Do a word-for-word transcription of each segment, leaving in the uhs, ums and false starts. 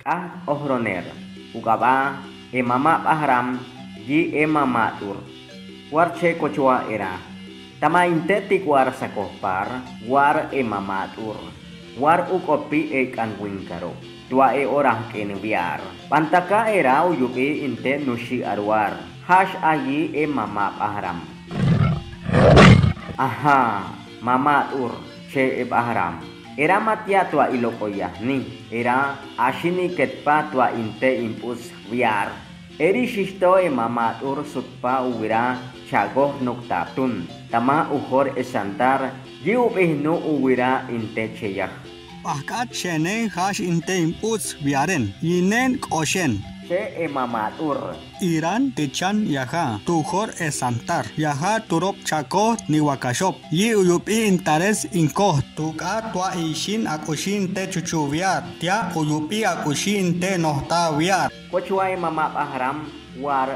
K'ajk' ojroner, uk aba e mama b'ajaram yi e mama t'ur. Warche kochwa era. Tama inte tik'war sakoj par, war e mama t'ur. War uk'opi e k'anwin karo. Tua e orajk'in wiar. B'antaka era uyub'i inte nuxi' arwar. Jax ayi e mama b'ajaram. Ajá, mama t'ur, che e b'ajaram. Era ma tia tua ilok'oyahni. Era axini ketpa tua inte imb'uts wiar. Eri xixto e mama t'ur sutpa uwira chagoj noktatun. Tama ujor esantar yi ub'ijnu uwira inte cheyaj. B'ajk'at xenen jax inte imb'uts wiaren. Yinen k'oxen. Che e mama t'ur. Iran tichan yaja, tujor esantar. Yaja turop chakoj ni wakaxop. Yi uyub'i intares inkoj. Tuk'a tua ixin ak'uxi inte chuchu wiar. Tia uyub'i ak'uxi inte nojta wiar. Kochwa e mama b'ajaram war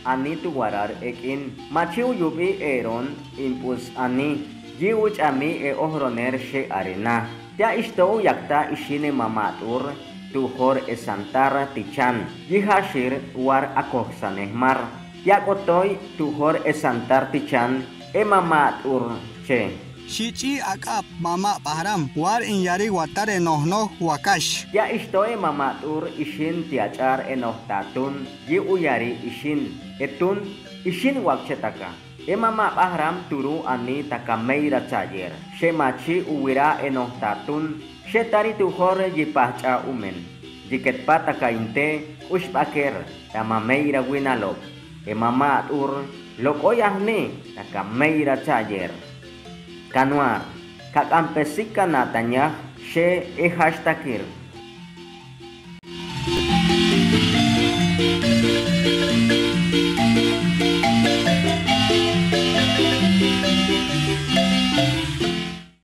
ani tuwarar ek'in. Machi uyub'i eron imb'uts ani. Yi uch'ami e ojroner xe arena. Tia ixto yakta ixin e mama t'ur tujor esantar tichan. Yi jaxir war akojsanejmar. Tia k'otoy tujor esantar tichan e mama t'ur che. Xich'i ak'ap mama b'ajaram, war inyari watar e nojnoj wakax. Tia ixto e mama t'ur ixin tiach'ar e nojtatun, yi uyari ixin, etun, ixin wakchetaka. E mama b'ajaram turu ani taka meyra tsayer, xe machi uwira e nojtatun, xe tari tujor yipajch'a umen. Yiketpa taka inte k'uxb'aker, tama meyra winalok. E mama t'ur lok'oyahni taka meyra tsayer. Kanwar, kak'ampesik kanatañaj, xe e jaxtakir.